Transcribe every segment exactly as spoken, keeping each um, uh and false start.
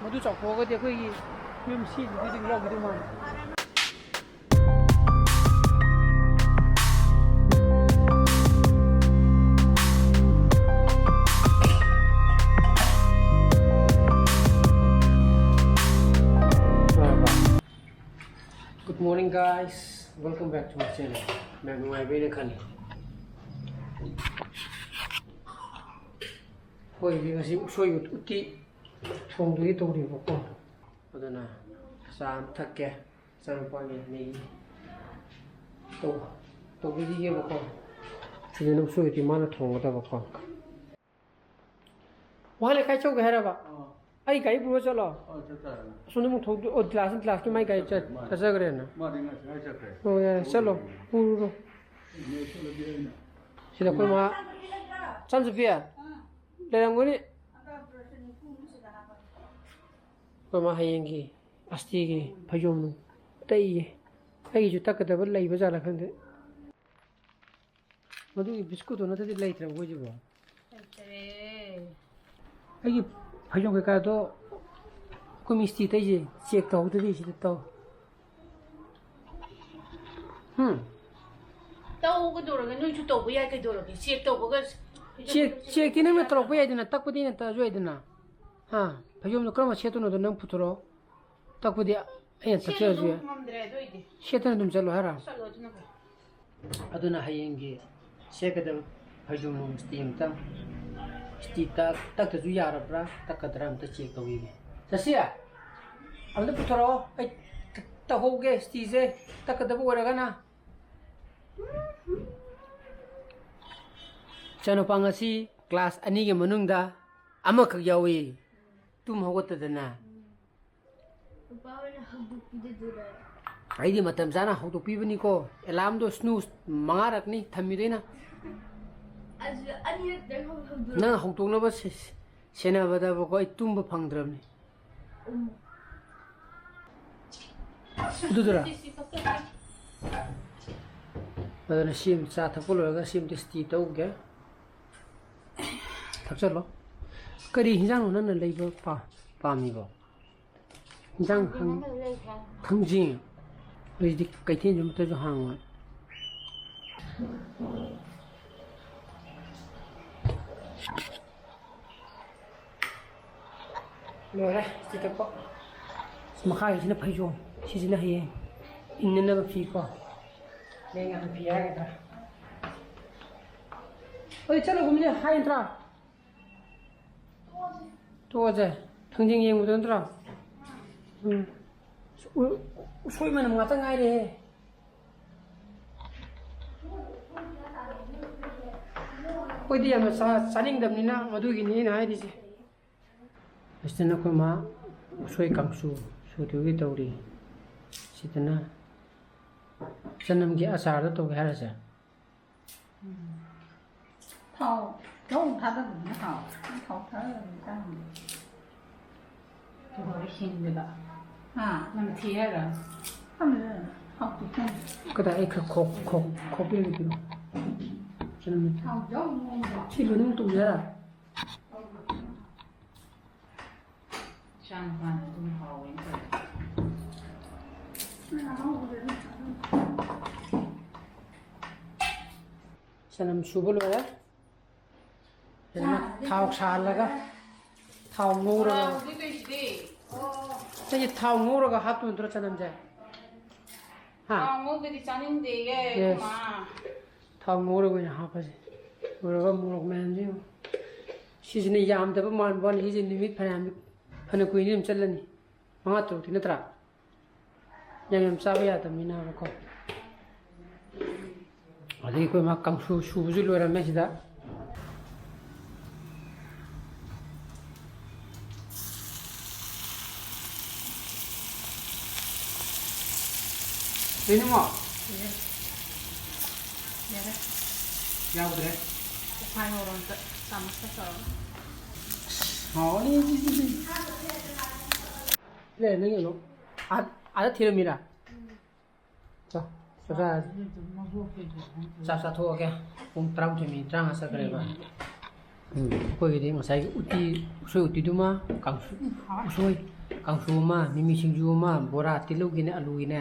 ꯃꯗꯨ ꯆꯥꯎꯊꯣꯛꯑꯒꯗꯤ ꯑꯩꯈꯣꯏꯒꯤ ꯌꯨꯝ ꯁꯤꯗꯨꯗꯤ ꯑꯗꯨꯝ ꯌꯥꯎꯈꯤꯗꯧ ꯃꯥꯜꯂꯦ꯫ Good morning, guys. Welcome back to my channel. ꯃꯌꯥꯝ ꯅꯨꯡꯉꯥꯏꯕꯤꯔꯦ ꯈꯜꯂꯤ꯫ ꯑꯩꯈꯣꯏꯗꯤ ꯉꯁꯤ ꯎꯁꯣꯏ ꯎꯇꯤ ꯊꯣꯡꯗꯣꯏꯒꯤ ꯇꯧꯔꯤꯕꯀꯣ꯫ ꯑꯗꯨꯅ ꯆꯥ ꯑꯃ ꯊꯛꯀꯦ꯫ ꯏꯆꯥꯅꯨꯄꯥꯒꯤ ꯃꯦꯒꯤ ꯇꯧ-, ꯇꯧꯕꯤꯈꯤꯒꯦꯕꯀꯣ꯫ ꯁꯤꯗꯅ ꯎꯁꯣꯏ ꯎꯇꯤ ꯃꯥꯅ ꯊꯣꯡꯒꯗꯕꯀꯣ꯫ ꯋꯥꯍꯜꯂꯦ ꯀꯥꯏ ꯆꯧꯒꯦ ꯍꯥꯏꯔꯕ? ꯑꯥ꯫ ꯑꯩ ꯒꯥꯔꯤ ꯄꯨꯔ ꯆꯠꯂꯣ? ꯑꯥ, ꯆꯠ ꯇꯥꯔꯦ꯫ ꯑꯁꯣꯝꯗ ꯑꯃꯨꯛ ꯊꯣꯛ-, ꯑꯣ, ꯒ꯭ꯂꯥꯁ, ꯒ꯭ꯂꯥꯁꯀꯤ ꯃꯥꯏ ꯒꯥꯔꯤ ꯆꯠ-, ꯃꯥꯅꯦ꯫ ꯆꯠꯆꯈ꯭ꯔꯦꯅ꯫ ꯃꯥꯗꯤ ꯉꯁꯥꯏ ꯆꯠꯈ꯭ꯔꯦ꯫ ꯑꯣ, ꯌꯥꯔꯦ, ꯆꯠꯂꯣ, ꯄꯨꯔꯨꯔꯣ꯫ ꯅꯦꯛꯁꯜꯂꯒꯦ ꯑꯩꯅ꯫ ꯁꯤꯗ ꯑꯩꯈꯣꯏ ꯃꯥ, ꯆꯥꯟꯁꯨꯄꯤ, ꯂꯩꯔꯝꯒꯅꯤ꯫ ꯑꯩꯈꯣꯏ ꯃꯥ ꯍꯌꯦꯡꯒꯤ ꯑꯁꯇꯤꯒꯤ ꯐꯩꯖꯣꯝ ꯇꯛꯏꯌꯦ꯫ ꯑꯩꯒꯤꯁꯨ ꯇꯛꯀꯗꯕ ꯂꯩꯕ ꯖꯥꯠꯂ ꯈꯪꯗꯦ꯫ ꯃꯗꯨꯒꯤ ꯕꯤꯁꯀꯨꯠꯇꯨ ꯅꯠꯇ꯭ꯔꯗꯤ ꯂꯩꯇ꯭ꯔꯕ ꯑꯩꯈꯣꯏꯁꯤꯕꯣ? ꯂꯩꯇ꯭ꯔꯦ꯫ ꯑꯩꯒꯤ ꯐꯩꯖꯣꯝ ꯀꯩꯀꯥꯗꯣ ꯑꯩꯈꯣꯏ ꯃꯤꯁꯇ꯭ꯔꯤ ꯇꯩꯁꯦ ꯆꯦꯛ ꯇꯧꯍꯧꯗ꯭ꯔꯗꯤ ꯁꯤꯗ ꯇꯧ꯫ ꯍꯨꯝ? ꯇꯧꯒꯗꯧꯔꯒꯦ, ꯅꯣꯏꯁꯨ ꯇꯧꯕ ꯌꯥꯏ ꯀꯩꯗꯧꯔꯒꯦ? ꯆꯦꯛ ꯇꯧꯕꯒ ꯆꯦꯛ, ꯆꯦꯛꯇꯤ ꯅꯪꯅ ꯇꯧꯔꯛꯄ ꯌꯥꯏꯗꯅ, ꯇꯛꯄꯗꯤ ꯑꯩꯅ ꯇꯛꯑꯁꯨ ꯌꯥꯏꯗꯅ꯫ ꯍꯥ? ꯐꯩꯖꯣꯝꯗꯣ ꯀꯔꯝꯕ ꯁꯦꯠꯇꯣꯏꯅꯣꯗꯣ ꯅꯪ ꯄꯨꯊꯣꯔꯛꯑꯣ꯫ ꯇꯛꯄꯗꯤ ꯑꯩꯅ ꯁꯦꯠꯂꯨ ꯇꯛꯆꯔꯁꯨ ꯑꯗꯨꯝ ꯌꯥꯏ꯫ ꯉꯝꯗ꯭ꯔꯦ ꯑꯗꯨ ꯑꯣꯏꯗꯤ꯫ ꯁꯦꯠꯇꯅ ꯑꯗꯨꯝ ꯆꯠꯂꯣ ꯍꯥꯏꯔꯣ? ꯆꯠꯂꯣ ꯑꯗꯨꯅ ꯐꯩ꯫ ꯑꯗꯨꯅ ꯍꯌꯦꯡꯒꯤ ꯁꯦꯠꯀꯗꯕ ꯐꯩꯖꯣꯝ ꯏꯁꯇꯤ ꯑꯝꯇꯪ, ꯏꯁꯇꯤ ꯇꯛ-, ꯇꯛꯇ꯭ꯔꯁꯨ ꯌꯥꯔꯕ꯭ꯔꯥ, ꯇꯛꯀꯗ꯭ꯔꯥ ꯑꯝꯇ ꯆꯦꯛ ꯇꯧꯈꯤꯒꯦ꯫ ꯆꯠꯁꯤ, ꯑꯝꯇ ꯄꯨꯊꯣꯔꯛꯑꯣ, ꯑꯩ ꯇ-, ꯇꯧꯍꯧꯒꯦ ꯏꯁꯇꯤꯁꯦ, ꯇꯛꯀꯗꯕ ꯑꯣꯏꯔꯒꯅ꯫ ꯏꯆꯥꯅꯨꯄꯥ ꯉꯁꯤ ꯀ꯭ꯂꯥꯁ ꯑꯅꯤꯒꯤ ꯃꯅꯨꯡꯗ ꯑꯃꯈꯛ ꯌꯥꯎꯏ, ꯇꯨꯝ ꯍꯧꯒꯠꯇꯗꯅ꯫ ꯅꯨꯄꯥ ꯑꯣꯏꯅ ꯍꯧꯗꯣꯛꯄꯤꯗꯗꯨꯔꯥ? ꯑꯩꯗꯤ ꯃꯇꯝ ꯆꯥꯅ ꯍꯧꯗꯣꯛꯄꯤꯕꯅꯤꯀꯣ꯫ ꯑꯦꯂꯥꯝꯗꯣ ꯁ꯭ꯅꯨꯁ ꯃꯉꯥꯔꯛꯅꯤ ꯊꯝꯃꯤꯗꯣ ꯑꯩꯅ꯫ ꯑꯗꯨ ꯑꯅꯤꯔꯛꯇꯪ ꯍꯧ-, ꯍꯧꯗꯣꯔꯛꯑꯣ꯫ ꯅꯪ ꯍꯧꯗꯣꯛꯅꯕ ꯁꯦ-, ꯁꯦꯟꯅꯕꯗꯕꯀꯣ ꯑꯩ ꯇꯨꯝꯕ ꯐꯪꯗ꯭ꯔꯕꯅꯤ꯫ ꯎꯝ꯫ ꯑꯗꯨꯗꯨꯔꯥ? ꯑꯗꯨꯅ ꯁꯤ ꯑꯃ ꯆꯥ ꯊꯛꯄ ꯂꯣꯏꯔꯒ ꯁꯤ ꯑꯃꯇ ꯏꯁꯇꯤ ꯇꯧꯒꯦ꯫ ꯊꯛꯆꯜꯂꯣ꯫ ꯀꯔꯤ ꯍꯤꯟꯖꯥꯡꯅꯣ ꯅꯪꯅ ꯂꯩꯕ ꯄꯥ-, ꯄꯥꯝꯃꯤꯕꯣ? ꯏꯟꯖꯥꯡ ꯍꯪ-, ꯊꯥꯡꯖꯤꯡ ꯑꯃ ꯂꯩꯁꯦ ꯍꯥꯏꯕ꯫ ꯊꯥꯡꯖꯤꯡ꯫ ꯑꯩꯗꯤ ꯀꯩꯊꯦꯜꯁꯨ ꯑꯃꯠꯇꯁꯨ ꯍꯥꯡꯉꯣꯏ꯫ ꯂꯣꯏꯔꯦ ꯏꯁꯇꯤ ꯇꯛꯄ꯫ ꯃꯈꯥꯒꯤꯁꯤꯅ ꯐꯩꯖꯣꯝ, ꯁꯤꯁꯤꯅ ꯍꯌꯦꯡ ꯏꯟꯅꯅꯕ ꯐꯤꯀꯣ꯫ ꯂꯦꯡꯉꯥꯟ ꯐꯤ ꯍꯥꯏꯒꯗ꯭ꯔꯥ? ꯑꯩ ꯆꯠꯂꯒꯨꯝꯁꯦ ꯍꯥꯏ ꯅꯠꯇ꯭ꯔꯥ? ꯇꯣꯛꯑꯁꯦ꯫ ꯊꯥꯡꯖꯤꯡ ꯌꯦꯡꯕꯗꯣ ꯅꯠꯇ꯭ꯔꯣ? ꯎꯝ꯫ ꯎ-, ꯎꯁꯣꯏ ꯃꯅꯝ ꯉꯥꯛꯇ ꯉꯥꯏꯔꯦꯍꯦ꯫ ꯑꯩꯈꯣꯏꯗꯤ ꯌꯥꯝꯅ ꯆꯥ-, ꯆꯥꯅꯤꯡꯗꯕꯅꯤꯅ ꯃꯗꯨꯒꯤꯅꯤ ꯑꯩꯅ ꯍꯥꯏꯔꯤꯁꯦ꯫ ꯑꯁꯤꯗꯅ ꯑꯩꯈꯣꯏ ꯃꯥ ꯎꯁꯣꯏ ꯀꯥꯡꯁꯨ ꯁꯨꯗꯨꯒꯤ ꯇꯧꯔꯤ꯫ ꯁꯤꯗꯅ ꯆꯅꯝꯒꯤ ꯑꯆꯥꯔꯗꯣ ꯇꯧꯒꯦ ꯍꯥꯏꯔꯁꯦ꯫ ꯎꯝ꯫ ꯊꯥꯎ, ꯊꯥꯎ ꯊꯥꯗꯕꯗꯨꯅ ꯍꯥꯎꯋꯦ꯫ ꯊꯥꯎ ꯊꯥꯗꯕꯗꯨꯅ ꯆꯥꯅꯤꯡꯗꯦ꯫ ꯀꯩꯗꯧꯔꯦ ꯍꯤꯡꯕꯗ? ꯍꯥ? ꯅꯝꯊꯤ ꯍꯥꯏꯔꯣ? ꯈꯪꯗꯦ꯫ ꯍꯥꯎꯇꯦ ꯈꯪꯗꯦ꯫ ꯀꯗꯥꯏ ꯑꯩ ꯈꯔ ꯈꯣꯛ-, ꯈꯣꯛ-, ꯈꯣꯛꯄꯤꯔꯒꯦ ꯄꯤꯔꯛꯑꯣ꯫ ꯆꯅꯝ꯫ ꯊꯥꯎ ꯌꯥꯎ ꯃꯑꯣꯡꯗ꯫ ꯁꯤ ꯂꯣꯏꯅꯃꯛ ꯇꯨꯝꯖꯔ? ꯏꯆꯥ ꯅꯨꯄꯥꯅ ꯑꯗꯨꯝ ꯍꯥꯎꯋꯦꯅ ꯇꯧꯋꯦ꯫ ꯆꯅꯝ ꯁꯨꯕ ꯂꯣꯏꯔꯦ꯫ ꯐꯖꯅ ꯊꯥꯎ ꯁꯥꯍꯜꯂꯒ, ꯊꯥꯎ ꯉꯧꯔꯒ꯫ ꯕꯣꯔꯥꯕꯨꯗꯤ ꯇꯧꯏꯁꯤꯗꯤ꯫ ꯑꯩꯁꯦ ꯊꯥꯎ ꯉꯧꯔꯒ ꯍꯥꯞꯇꯣꯏ ꯅꯠꯇ꯭ꯔꯣ ꯆꯅꯝꯁꯦ? ꯍꯥ? ꯊꯥꯎ ꯉꯧꯗꯗꯤ ꯆꯥꯅꯤꯡꯗꯦꯌꯦ, ꯌꯦꯁ꯫ ꯏꯃꯥ꯫ ꯊꯥꯎ ꯉꯧꯔꯒ ꯑꯣꯏꯅ ꯍꯥꯞꯄꯁꯦ꯫ ꯂꯣꯏꯔꯒ ꯃꯣꯔꯣꯛ ꯃꯌꯥꯝꯁꯦ ꯌꯦꯡꯉꯨ꯫ ꯁꯤꯁꯤꯅ ꯌꯥꯝꯗꯕ ꯃꯥꯟꯕ ꯋꯥꯅꯤ꯫ ꯁꯤꯁꯦ ꯅꯨꯃꯤꯠ ꯐꯅꯌꯥꯝ, ꯐꯅ ꯀꯨꯏꯅ ꯑꯗꯨꯝ ꯆꯠꯂꯅꯤ꯫ ꯃꯉꯥ ꯇꯔꯨꯛꯇꯤ ꯅꯠꯇ꯭ꯔꯥ? ꯌꯥꯝ ꯌꯥꯝ ꯆꯥꯕ ꯌꯥꯗꯕꯅꯤꯅꯕꯀꯣ꯫ ꯑꯗꯒꯤ ꯑꯩꯈꯣꯏ ꯃꯥ ꯀꯥꯡꯁꯨ ꯁꯨꯕꯁꯨ ꯂꯣꯏꯔꯝꯃꯦ ꯁꯤꯗ꯫ ꯀꯩꯅꯣꯃꯣ? ꯌꯥꯔꯦ꯫ ꯌꯥꯎꯗ꯭ꯔꯦ꯫ ꯍꯥꯎꯔꯅꯤ, ꯁꯤ, ꯁꯤ, ꯁꯤ꯫ ꯂꯩ, ꯅꯪ ꯌꯦꯡꯉꯣ꯫ ꯑꯥ, ꯑꯥꯗ ꯊꯤꯔꯝꯃꯤꯔꯥ? ꯆꯥ, ꯆꯥꯛ ꯆꯥꯔꯁꯤ꯫ ꯆꯥꯛ ꯆꯥꯊꯣꯛꯑꯒꯦ꯫ ꯄꯨꯡ ꯇꯔꯥꯃꯥꯊꯣꯏ ꯃꯤꯅꯤꯠ ꯇꯔꯥꯃꯉꯥ ꯆꯠꯈ꯭ꯔꯦꯕ꯫ ꯎꯝ, ꯑꯩꯈꯣꯏꯒꯤꯗꯤ ꯉꯁꯥꯏꯒꯤ ꯎꯇꯤ, ꯎꯁꯣꯏ ꯎꯇꯤꯗꯨꯃ, ꯀꯥꯡꯁꯨ, ꯎꯁꯣꯏ ꯀꯥꯡꯁꯨ ꯑꯃ, ꯃꯤꯃꯤ ꯁꯤꯡꯖꯨ ꯑꯃ, ꯕꯣꯔꯥ, ꯇꯤꯜꯍꯧꯒꯤꯅꯦ, ꯑꯂꯨꯒꯤꯅꯦ,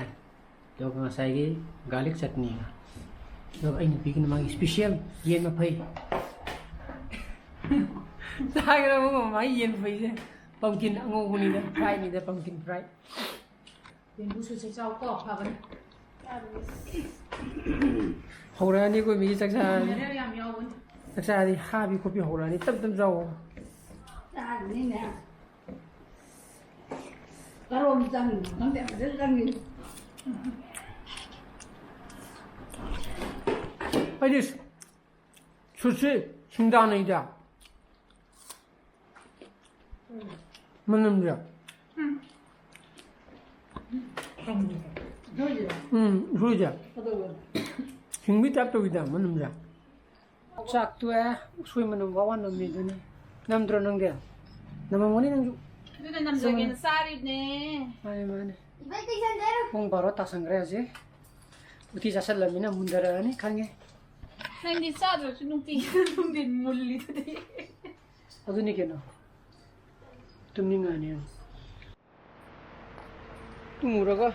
ꯑꯗꯨꯒ ꯉꯁꯥꯏꯒꯤ garlic chutney꯫ ꯑꯗꯨꯒ ꯑꯩ ꯅꯨꯄꯤꯒꯤꯅ ꯃꯥꯒꯤ special ꯌꯦꯟ ꯃꯐꯩ꯫ ꯆꯥꯒ꯭ꯔꯕ ꯃꯃꯥꯒꯤ ꯌꯦꯟ ꯃꯐꯩꯁꯦ꯫ Pumpkin ꯑꯉꯧꯕꯅꯤꯗ, fryꯅꯤꯗ, pumpkin fry꯫ ꯕꯦꯝꯕꯨ ꯁꯨꯠꯁꯦ ꯆꯥꯎꯀꯣ, ꯐꯕꯅꯦ꯫ ꯍꯧꯔꯛꯑꯅꯤ ꯑꯩꯈꯣꯏ ꯃꯤꯒꯤ ꯆꯥꯛ ꯆꯥꯔꯗꯤ꯫ Mineral ꯌꯥꯝ ꯌꯥꯎꯕꯅꯦ꯫ ꯆꯥꯛ ꯆꯥꯔꯗꯤ ꯍꯥꯕꯤ ꯈꯣꯠꯄꯤ ꯍꯧꯔꯛꯑꯅꯤ, ꯇꯞ ꯇꯞ ꯆꯥꯎꯋꯣ꯫ ꯆꯥꯔꯅꯤꯅꯦ꯫ ꯀꯔꯣꯝ ꯆꯪꯉꯤꯅꯣ ꯈꯪꯗꯦ, ꯐꯖꯅ ꯆꯪꯉꯤ꯫ ꯑꯩꯗꯤ ꯁꯨꯠꯁꯤ ꯁꯤꯡꯗꯥꯅꯩꯗ꯫ ꯃꯅꯝꯁꯦ꯫ ꯎꯝ, ꯎꯁꯣꯏꯁꯦ꯫ ꯁꯤꯡꯕꯤ type ꯇꯧꯋꯤꯗ ꯃꯅꯝꯁꯦ꯫ ꯆꯥꯛ ꯇꯣꯛꯑꯦ, ꯎꯁꯣꯏ ꯃꯅꯝ ꯋꯥ ꯋꯥ ꯅꯝꯃꯦ ꯑꯗꯨꯅꯤ꯫ ꯅꯝꯗ꯭ꯔꯣ ꯅꯪꯗꯤ? ꯅꯝꯃꯝꯒꯅꯤ ꯅꯪꯁꯨ꯫ ꯑꯗꯨꯅ ꯅꯝꯖꯒꯦꯅ ꯆꯥꯔꯤꯕꯅꯦ꯫ ꯃꯥꯅꯦ, ꯃꯥꯅꯦ꯫ ꯄꯨꯡ ꯕꯥꯔꯣ ꯇꯥꯁꯟꯈ꯭ꯔꯦ ꯍꯧꯖꯤꯛ꯫ ꯎꯇꯤ ꯆꯥꯁꯜꯂꯃꯤꯅ ꯃꯨꯟꯊꯔꯛꯑꯅꯤ ꯈꯪꯉꯦ꯫ ꯅꯪꯗꯤ ꯆꯥꯗ꯭ꯔꯁꯨ ꯅꯨꯡꯇꯤꯒꯤ ꯅꯨꯡꯊꯤꯟ ꯃꯨꯜꯂꯤꯗꯨꯗꯤ꯫ ꯑꯗꯨꯅꯤ ꯀꯩꯅꯣ꯫ ꯇꯨꯝꯅꯤꯡꯉꯛꯑꯅꯤ꯫ ꯇꯨꯝꯃꯨꯔꯒ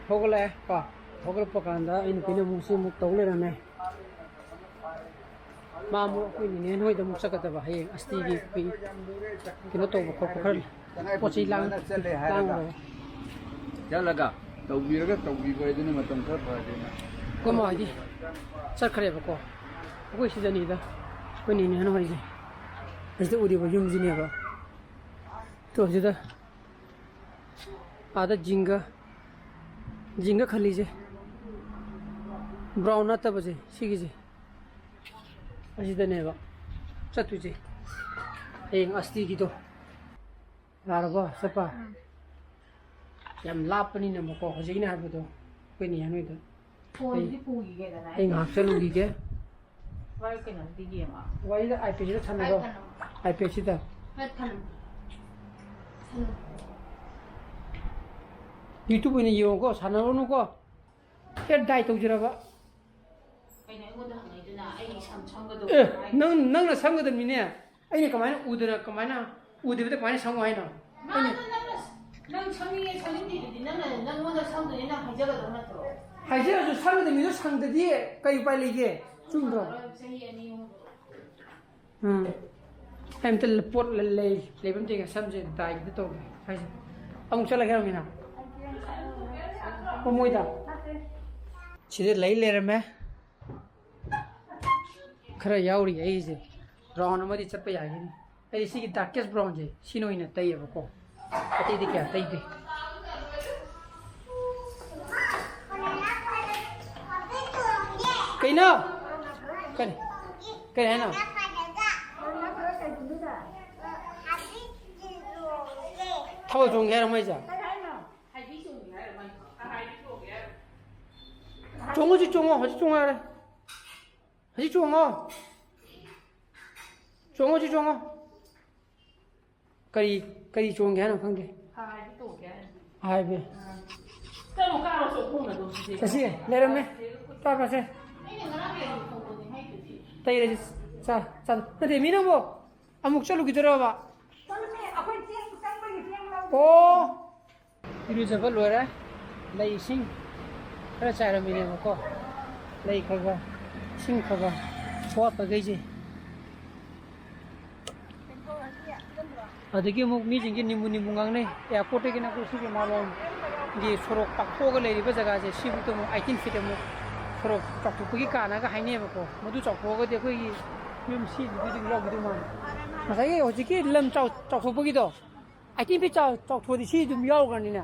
ꯍꯧꯒꯠꯂꯛꯑꯦ ꯀꯣ꯫ ꯍꯧꯒꯠꯂꯛꯄ ꯀꯥꯟꯗ ꯑꯩ ꯅꯨꯄꯤꯅ ꯑꯃꯨꯛ ꯁꯤ ꯑꯃꯨꯛ ꯇꯧ ꯂꯩꯔꯝꯃꯦ꯫ ꯃꯥ ꯑꯃꯨꯛ ꯑꯩꯈꯣꯏ ꯅꯤꯅꯦ ꯍꯣꯏꯗ ꯑꯃꯨꯛ ꯆꯠꯀꯗꯕ, ꯍꯌꯦꯡ ꯑꯁꯇꯤꯒꯤ ꯑꯩꯈꯣꯏ ꯀꯩꯅꯣ ꯇꯧꯕ ꯈꯣꯠꯄ ꯈꯔ, ꯄꯣꯠ ꯆꯩ ꯂꯥꯡ-, ꯆꯠꯂꯦ ꯍꯥꯏꯔꯒ ꯂꯥꯡꯉꯨꯔꯕ꯫ ꯆꯠꯂꯒ ꯇꯧꯕꯤꯔꯒ ꯇꯧꯕꯤꯕ ꯍꯥꯏꯗꯨꯅ ꯃꯇꯝ ꯈꯔ ꯐꯔꯗꯤꯅ꯫ ꯀꯃꯥꯏ ꯍꯥꯏꯗꯤ ꯆꯠꯈ꯭ꯔꯦꯕꯀꯣ꯫ ꯑꯩꯈꯣꯏ ꯁꯤꯗꯅꯤꯗ, ꯑꯩꯈꯣꯏ ꯅꯤꯅꯦ ꯍꯣꯏꯁꯦ꯫ ꯑꯁꯤꯗ ꯎꯔꯤꯕ ꯌꯨꯝꯁꯤꯅꯦꯕ꯫ ꯇꯣ ꯁꯤꯗ ꯑꯥꯗ ꯖꯤꯡꯒ, ꯖꯤꯡꯒ ꯈꯜꯂꯤꯁꯦ, brown ꯅꯠꯇꯕꯁꯦ, ꯁꯤꯒꯤꯁꯦ, ꯑꯁꯤꯗꯅꯦꯕ ꯆꯠꯇꯣꯏꯁꯦ ꯍꯌꯦꯡ ꯑꯁꯇꯤꯒꯤꯗꯣ꯫ ꯌꯥꯔꯕꯣ ꯆꯠꯄ? ꯎꯝ꯫ ꯌꯥꯝ ꯂꯥꯞꯄꯅꯤꯅꯕꯀꯣ, ꯍꯧꯖꯤꯛ ꯑꯩꯅ ꯍꯥꯏꯕꯗꯣ, ꯑꯩꯈꯣꯏ ꯅꯤꯌꯥꯟ ꯍꯣꯏꯗ꯫ ꯐꯣꯟꯗꯤ ꯑꯩ, ꯄꯨꯈꯤꯒꯦꯗꯅ ꯑꯩ ꯉꯥꯏꯍꯥꯛ ꯆꯠꯂꯨꯈꯤꯒꯦ꯫ ꯍꯣꯏ, ꯀꯩꯅꯣꯗꯤ ꯌꯦꯡꯉꯣ꯫ ꯋꯥꯔꯤꯗ iPad ꯁꯤꯗ ꯁꯥꯟꯅꯔꯣ꯫ ꯍꯣꯏ, ꯊꯝꯃꯣ꯫ iPad ꯁꯤꯗ꯫ ꯍꯣꯏ, ꯊꯝꯃꯣ꯫ ꯊꯝꯃꯣ꯫ YouTube ꯑꯣꯏꯅ ꯌꯦꯡꯉꯣꯀꯣ, ꯁꯥꯟꯅꯔꯨꯅꯨꯀꯣ꯫ ꯑꯦ, die ꯇꯧꯖꯔꯕ꯫ ꯀꯩꯅꯣ ꯑꯩꯉꯣꯟꯗ ꯍꯪꯉꯛꯏꯗꯨꯅ? ꯑꯩ ꯁꯝ ꯁꯝꯒꯗꯧꯕ ꯑꯦ, ꯍꯥꯏ꯫ ꯅꯪ, ꯅꯪꯅ ꯁꯝꯒꯗꯕꯅꯤꯅꯦ꯫ ꯑꯩꯅ ꯀꯃꯥꯏꯅ ꯎꯗꯅ, ꯀꯃꯥꯏꯅ ꯎꯗꯕꯤꯗ ꯀꯃꯥꯏꯅ ꯁꯝꯉꯣ ꯍꯥꯏꯅꯣ? ꯃꯥꯅ ꯑꯩꯅ ꯅꯪꯅ, ꯅꯪ ꯁꯝꯅꯤꯡꯉꯦ ꯁꯝꯅꯤꯡꯗꯦꯗꯨꯗꯤ ꯅꯪꯅ, ꯅꯪꯉꯣꯟꯗ ꯁꯝꯗꯣꯏꯅꯤ ꯅꯪ ꯍꯥꯏꯖꯒꯗꯧ ꯅꯠꯇ꯭ꯔꯣ? ꯍꯥꯏꯖꯔꯁꯨ ꯁꯝꯒꯗꯕ ꯃꯤꯗꯣ ꯁꯪꯗꯗꯤ ꯀꯩ ꯎꯄꯥꯏ ꯂꯩꯒꯦ? ꯆꯨꯝꯗ꯭ꯔꯣ? ꯆꯍꯤ ꯑꯅꯤ ꯑꯍꯨꯝ꯫ ꯎꯝ꯫ ꯑꯩ ꯑꯝꯇ ꯄꯣꯠ ꯂꯩ, ꯂꯩꯕ ꯑꯝꯇ ꯌꯦꯡꯒꯦ꯫ ꯁꯝꯁꯦ ꯗꯥꯏꯒꯤꯗ ꯇꯧꯒꯦ ꯍꯥꯏꯁꯦ꯫ ꯑꯃꯨꯛ ꯆꯠꯂꯒꯦ ꯍꯥꯏꯔꯣ ꯃꯤꯅ? ꯑꯣ, ꯃꯣꯏꯗ꯫ ꯁꯤꯗ ꯂꯩ ꯂꯩꯔꯝꯃꯦ꯫ ꯈꯔ ꯌꯥꯎꯔꯤ ꯑꯩꯁꯦ꯫ ꯔꯥꯎꯟ ꯑꯃꯗꯤ ꯆꯠꯄ ꯌꯥꯒꯤꯅꯤ꯫ ꯑꯩ ꯁꯤꯒꯤ ꯗꯥꯔꯀꯦꯁ ꯕ꯭ꯔꯥꯎꯟꯁꯦ ꯁꯤꯅ ꯑꯣꯏꯅ ꯇꯩꯌꯦꯕꯀꯣ꯫ ꯑꯇꯩꯗꯤ ꯀꯌꯥ ꯇꯩꯗꯦ꯫ ꯀꯩꯅꯣ? ꯀꯔꯤ? ꯀꯔꯤ ꯍꯥꯏꯅꯣ? ꯊꯥꯕꯜ ꯆꯣꯡꯒꯦ ꯍꯥꯏꯔꯣ ꯃꯣꯏꯁꯦ? ꯆꯣꯡꯉꯨ, ꯍꯧꯖꯤꯛ ꯆꯣꯡꯉꯨ ꯍꯥꯏꯔꯦ꯫ ꯍꯧꯖꯤꯛ ꯆꯣꯡꯉꯣ꯫ ꯆꯣꯡꯉꯣ, ꯍꯧꯖꯤꯛ ꯆꯣꯡꯉꯣ꯫ ꯀꯔꯤ, ꯀꯔꯤ ꯆꯣꯡꯒꯦ ꯍꯥꯏꯅꯣ ꯈꯪꯗꯦ꯫ ꯍꯥꯏꯕ ꯇꯣꯛꯀꯦ ꯍꯥꯏꯅ꯫ ꯍꯥꯏꯕ꯫ ꯑꯥ꯫ ꯆꯠꯂꯣ, ꯀꯥꯔꯣ, ꯆꯣꯛ ꯈꯣꯡꯅ ꯑꯗꯨꯝ ꯁꯤꯗꯤ꯫ ꯆꯠꯁꯤ, ꯂꯩꯔꯝꯃꯦ꯫ ꯆꯥ ꯆꯥꯁꯦ꯫ ꯑꯩꯅ ꯉꯔꯥꯡ ꯂꯩꯔꯝꯃꯤ ꯈꯣꯡꯗꯣꯟꯗꯤ ꯍꯥꯏꯗꯨꯗꯤ꯫ ꯇꯩꯔꯁꯤ꯫ ꯆꯥ, ꯆꯥ꯫ ꯅꯠꯇꯦ, ꯃꯤ ꯅꯪꯕꯨ ꯑꯃꯨꯛ ꯆꯠꯂꯨꯈꯤꯗꯣꯏꯔꯕ? ꯆꯠꯂꯨꯅꯦ, ꯑꯩꯈꯣꯏ ꯆꯦꯡ ꯆꯪꯕꯒꯤ ꯆꯦꯡ ꯂꯧꯕ꯫ ꯑꯣ꯫ ꯏꯔꯨꯖꯕ ꯂꯣꯏꯔꯦ꯫ ꯂꯩ ꯏꯁꯤꯡ ꯈꯔ ꯆꯥꯏꯔꯝꯃꯤꯅꯦꯕꯀꯣ꯫ ꯂꯩ ꯈꯔ ꯈꯔ, ꯏꯁꯤꯡ ꯈꯔ ꯈꯔ ꯋꯥꯠꯄꯈꯩꯁꯦ꯫ ꯑꯗꯒꯤ ꯑꯃꯨꯛ ꯃꯤꯁꯤꯡꯁꯦ ꯅꯤꯝꯕꯨ ꯅꯤꯝꯕꯨ ꯉꯥꯡꯅꯩ꯫ ꯑꯦꯌꯥꯔꯄꯣꯔꯠꯇꯒꯤꯅ ꯑꯩꯈꯣꯏ ꯁꯤꯒꯤ ꯃꯥꯂꯣꯝꯒꯤ ꯁꯣꯔꯣꯛ ꯄꯥꯛꯊꯣꯛꯑꯒ ꯂꯩꯔꯤꯕ ꯖꯒꯥꯁꯦ, ꯁꯤꯕꯨꯛꯇ ꯑꯃꯨꯛ eighteen feet ꯑꯃꯨꯛ ꯁꯣꯔꯣꯛ ꯆꯥꯎꯊꯣꯛꯄꯒꯤ ꯀꯥꯟꯅꯒ ꯍꯥꯏꯅꯩꯕꯀꯣ꯫ ꯃꯗꯨ ꯆꯥꯎꯊꯣꯛꯑꯒꯗꯤ ꯑꯩꯈꯣꯏꯒꯤ ꯌꯨꯝ ꯁꯤꯗꯨꯗꯤ ꯑꯗꯨꯝ ꯌꯥꯎꯈꯤꯗꯧ ꯃꯥꯜꯂꯦ꯫ ꯉꯁꯥꯏꯒꯤ ꯍꯧꯖꯤꯛꯀꯤ ꯂꯝ ꯆꯥꯎ-, ꯆꯥꯎꯊꯣꯛꯄꯒꯤꯗꯣ, eighteen feet ꯆꯥꯎ-, ꯆꯥꯎꯊꯣꯛꯑꯗꯤ ꯁꯤ ꯑꯗꯨꯝ ꯌꯥꯎꯈ꯭ꯔꯅꯤꯅꯦ꯫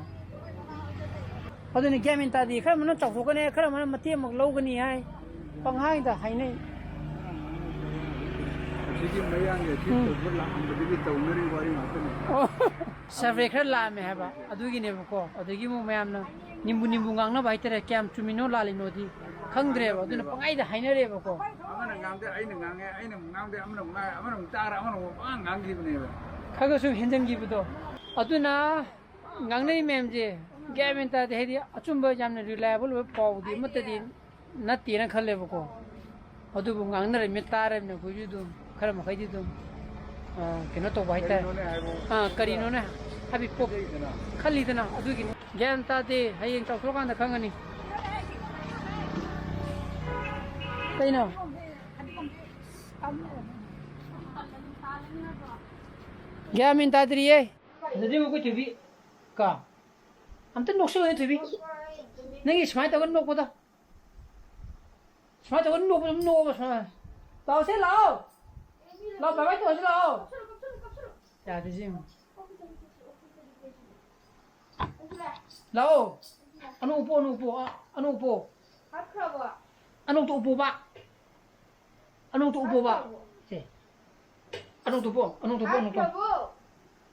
ꯑꯗꯨꯅꯤ ꯒ꯭ꯌꯥꯟ ꯃꯦꯟ ꯇꯥꯗꯦ꯫ ꯈꯔ ꯑꯃꯅ ꯆꯥꯎꯊꯣꯛꯀꯅꯤ, ꯈꯔ ꯑꯃꯅ ꯃꯇꯦꯛ ꯑꯃꯨꯛ ꯂꯧꯒꯅꯤ ꯍꯥꯏ꯫ ꯄꯪꯍꯥꯏꯗ ꯍꯥꯏꯅꯩ꯫ ꯑꯁꯤꯒꯤ ꯃꯌꯥꯡꯒꯤ ꯑꯁꯤ ꯎꯝ꯫ ꯇꯧꯕ ꯂꯥꯛꯑꯝꯕꯗꯒꯤ ꯇꯧꯅꯔꯤ ꯋꯥꯔꯤ ꯉꯥꯛꯇꯅꯤ꯫ ꯑꯣ꯫ ꯁꯔꯚꯦ ꯈꯔ ꯂꯥꯛꯑꯝꯃꯦ ꯍꯥꯏꯕ, ꯑꯗꯨꯒꯤꯅꯦꯕꯀꯣ꯫ ꯑꯗꯒꯤ ꯑꯃꯨꯛ ꯃꯌꯥꯝꯅ ꯅꯤꯝꯕꯨ ꯅꯤꯝꯕꯨ ꯉꯥꯡꯅꯕ ꯍꯥꯏꯇꯥꯔꯦ, ꯀꯌꯥꯝ ꯆꯨꯝꯃꯤꯅꯣ ꯂꯥꯜꯂꯤꯅꯣꯗꯤ ꯈꯪꯗ꯭ꯔꯦꯕ, ꯑꯗꯨꯅ ꯄꯪꯍꯥꯏꯗ ꯍꯥꯏꯅꯔꯦꯕꯀꯣ꯫ ꯑꯃꯅ ꯉꯥꯡꯗꯦ, ꯑꯩꯅ ꯉꯥꯡꯉꯦ, ꯑꯩꯅ ꯑꯃꯨꯛ ꯉꯥꯡꯗꯦ, ꯑꯃꯅ ꯑꯃꯨꯛ ꯉꯥꯡꯉꯦ, ꯑꯃꯅ ꯑꯃꯨꯛ ꯇꯥꯔ, ꯑꯃꯅ ꯑꯃꯨꯛ ꯄꯉꯥꯡ ꯉꯥꯡꯈꯤꯕꯅꯦꯕ꯫ ꯈꯔ ꯈꯔ ꯁꯨꯝ ꯍꯦꯟꯖꯟꯈꯤꯕꯗꯣ꯫ ꯑꯗꯨꯅ ꯉꯥꯡꯅꯔꯤ ꯃꯌꯥꯝꯁꯦ ꯒ꯭ꯌꯥꯟ ꯃꯦꯟ ꯇꯥꯗꯦ꯫ ꯍꯥꯏꯗꯤ ꯑꯆꯨꯝꯕ, ꯌꯥꯝꯅ reliable ꯑꯣꯏꯕ ꯄꯥꯎꯗꯤ ꯑꯃꯠꯇꯗꯤ ꯅꯠꯇꯦꯅ ꯈꯜꯂꯦꯕꯀꯣ꯫ ꯑꯗꯨꯕꯨ ꯉꯥꯡꯅꯔꯝꯃꯤ ꯇꯥꯔꯝꯃꯤ ꯑꯩꯈꯣꯏꯁꯨ ꯑꯗꯨꯝ ꯈꯔ ꯃꯈꯩꯗꯤ ꯑꯗꯨꯝ, ꯑ, ꯀꯩꯅꯣ ꯇꯧꯕ ꯍꯥꯏꯇꯥꯔꯦ꯫ ꯀꯔꯤꯅꯣꯅꯦ ꯍꯥꯏꯕ ꯑꯥ, ꯀꯔꯤꯅꯣꯅꯦ ꯍꯥꯏꯕꯗꯤ ꯄꯣꯛ ꯂꯩꯗꯅ꯫ ꯈꯜꯂꯤꯗꯅ ꯑꯗꯨꯒꯤꯅꯤ꯫ ꯒ꯭ꯌꯥꯟ ꯇꯥꯗꯦ, ꯍꯌꯦꯡ ꯆꯥꯎꯊꯣꯛꯑꯀꯥꯟꯗ ꯈꯪꯒꯅꯤ꯫ ꯀꯩꯅꯣ? ꯒ꯭ꯌꯥꯟ ꯃꯦꯟ ꯇꯥꯗ꯭ꯔꯤꯌꯦ꯫ ꯐꯖꯗꯦ ꯃꯈꯣꯏ ꯊꯣꯏꯕꯤ꯫ ꯀ ꯑꯝꯇ ꯅꯣꯛꯁꯤꯜꯂꯣꯅꯦ ꯊꯣꯏꯕꯤ꯫ ꯅꯪꯒꯤ ꯁꯨꯃꯥꯏꯅ ꯇꯧꯔꯒ ꯅꯣꯛꯄꯗꯣ꯫ ꯁꯨꯃꯥꯏꯅ ꯇꯧꯔꯒ ꯅꯣꯛꯄꯗꯣ ꯑꯗꯨꯝ ꯅꯣꯛꯑꯣꯕ ꯁꯨꯃꯥꯏꯅ꯫ ꯂꯥꯛꯑꯣꯁꯦ ꯂꯥꯛꯑꯣ꯫ ꯂꯥꯛꯑꯣ ꯕꯥꯏ ꯕꯥꯏ ꯇꯧꯔꯁꯤ ꯂꯥꯛꯑꯣ꯫ ꯌꯥꯗꯦ ꯁꯤ ꯌꯦꯡꯉꯣ꯫ ꯂꯥꯛꯑꯣ꯫ ꯑꯅꯣꯛ ꯎꯞꯄꯣ, ꯑꯅꯣꯛ ꯎꯞꯄꯣ, ꯑ, ꯑꯅꯣꯛ ꯎꯞꯄꯣ꯫ ꯍꯥꯠꯈ꯭ꯔꯕꯣ? ꯑꯅꯣꯛꯇꯣ ꯎꯞꯄꯣꯕ꯫ ꯑꯅꯣꯛꯇꯣ ꯎꯞꯄꯣꯕ꯫ ꯍꯥꯠꯈ꯭ꯔꯕꯣ? ꯁꯦ꯫ ꯑꯅꯣꯛꯇꯣ ꯎꯞꯄꯣ, ꯑꯅꯣꯛꯇꯣ ꯎꯞꯄꯣ, ꯑꯅꯣꯛꯇꯣ꯫ ꯍꯥꯠꯈ꯭ꯔꯕꯣ?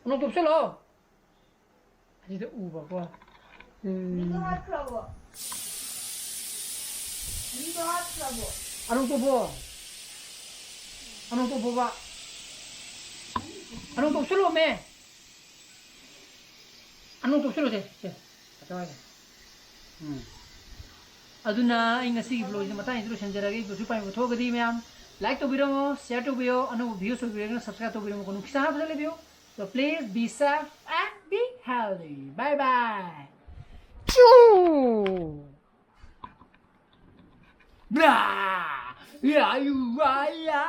ꯑꯅꯣꯛꯇꯣ ꯎꯞꯁꯜꯂꯣ꯫ ꯑꯁꯤꯗ ꯎꯕꯀꯣ꯫ ꯎꯝ꯫ ꯃꯤꯗꯣ ꯍꯥꯠꯈ꯭ꯔꯕꯣ? ꯃꯤꯗꯣ ꯍꯥꯠꯈ꯭ꯔꯕꯣ? ꯑꯅꯣꯛꯇꯣ ꯎꯞꯄꯣ꯫ ꯑꯅꯣꯛꯇꯣ ꯎꯞꯄꯣꯕ꯫ ꯑꯅꯣꯛꯇꯣ ꯎꯞꯁꯜꯂꯣꯃꯦ꯫ ꯑꯅꯣꯛꯇꯣ ꯎꯞꯁꯜꯂꯣꯁꯦ꯫ ꯁꯦ꯫ ꯎꯝ꯫ ꯑꯗꯨꯅ ꯑꯩ ꯉꯁꯤꯒꯤ vlogꯁꯦ ꯃꯇꯥꯡꯁꯤꯗ ꯂꯣꯏꯁꯤꯟꯖꯔꯒꯦ꯫ Vlogꯁꯤ ꯄꯥꯝꯕꯤꯕ ꯊꯣꯛꯑꯒꯗꯤ ꯃꯌꯥꯝ like ꯇꯧꯕꯤꯔꯝꯃꯣ, share ꯇꯧꯕꯤꯌꯣ, ꯑꯅꯧꯕ viewers ꯑꯣꯏꯕꯤꯔꯒꯅ subscribe ꯇꯧꯕꯤꯔꯝꯃꯣ꯫ ꯅꯨꯡꯁꯤꯆꯥꯟꯅ ꯐꯖꯅ ꯂꯩꯕꯤꯌꯨ꯫ So please be safe and be healthy. Bye bye. ꯆꯨ! ꯕ꯭ꯂꯥ! ꯌꯥ, ꯌꯨ, ꯋꯥ, ꯌꯥ!